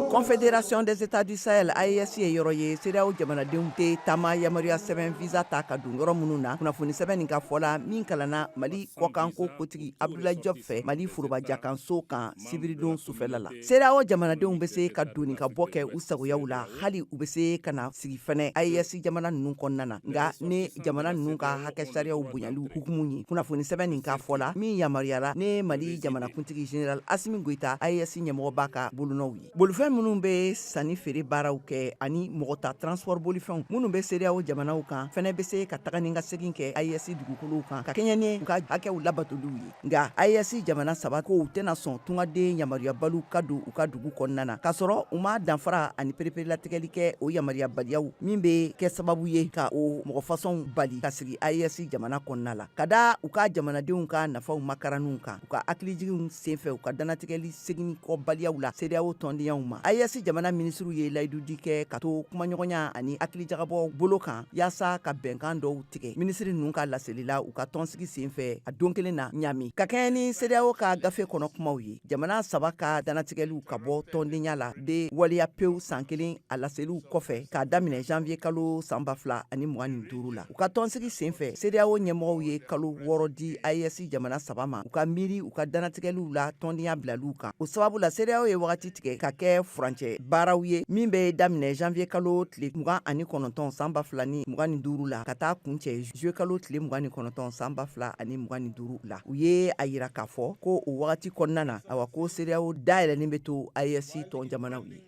Confédération des États du Sahel, AES, ye yɔrɔ ye CEDEAO jamanadenw tɛ taama yamaruya sɛbɛn visa ta ka don yɔrɔ minnu na. Kunnafoni sɛbɛn nin ka fɔ la, min kalanna Mali kɔkanko kotigi Abdoulaye Diop fɛ Mali forobajakanso kan sibiridon sufɛla la, CEDEAO jamanadenw bɛ se ka doni ka bɔ kɛ u sagoyaw la, hali u bɛ se ka na sigi fɛnɛ AES jamana ninnu kɔnɔna na, nka ni jamana ninnu ka hakɛ sariyaw bonyali hukumu ye. Kunnafoni sɛbɛn nin ka fɔ la, min yamaruyara ni Mali jamanakuntigi général Assimi Goïta, AES ɲɛmɔgɔba ka bolonɔw ye, bolifɛn minnu bɛ sanni feere baaraw kɛ ani mɔgɔ ta transport bolifɛnw minnu bɛ CEDEAO jamanaw kan fɛnɛ bɛ se ka taga ni ka segin kɛ AES dugukolow kan ka kɛɲɛ ni u ka hakɛw labatoliw ye. Nka AES jamana saba ko u tɛna sɔn tungaden yamaruyabaliw ka don u ka dugu kɔnɔna na, k'a sɔrɔ u ma danfara ani pereperelatigɛli kɛ o yamaruyabaliyaw min bɛ kɛ sababu ye ka o mɔgɔ fasɔnw bali ka sigi AES jamana kɔnɔna la, ka da u ka jamanadenw ka nafaw makaranniw kan, u ka hakilijiginw senfɛ u ka dantigɛli segin kɔbaliyaw la CEDEAO tɔndenyaw ma. AES jamana minisiriw ye layidudi kɛ ka to kumaɲɔgɔnya ani hakilijagabɔ bolo kan yaasa ka bɛnkan dɔw tigɛ. Minisiri ninnu ka laseli la u ka tɔnsigi senfɛ a don kelen na Ɲami, ka kɛɲɛ ni CEDEAO ka gafe kɔnɔ kumaw ye, jamana saba ka dantigɛliw ka bɔ tɔndenya la bɛ waleya pewu san kelen a laseliw kɔfɛ, k'a daminɛ janvier kalo san 2025 la. U ka tɔnsigi senfɛ, CEDEAO ɲɛmɔgɔw ye kalo 6 di AES jamana saba ma u ka miiri u ka dantigɛliw la tɔndenya bilaliw kan. O sababu la, CEDEAO ye wagati tigɛ ka kɛ furancɛ baaraw ye min bɛ daminɛ janvier kalo tile 29 san 2025 la, ka taa kuncɛ juillet kalo tile 29 san 2025 la. U ye a yira k'a fɔ ko o wagati kɔnɔna na, awa, ko CEDEAO dayɛlɛnnen bɛ to AES tɔn jamanaw ye.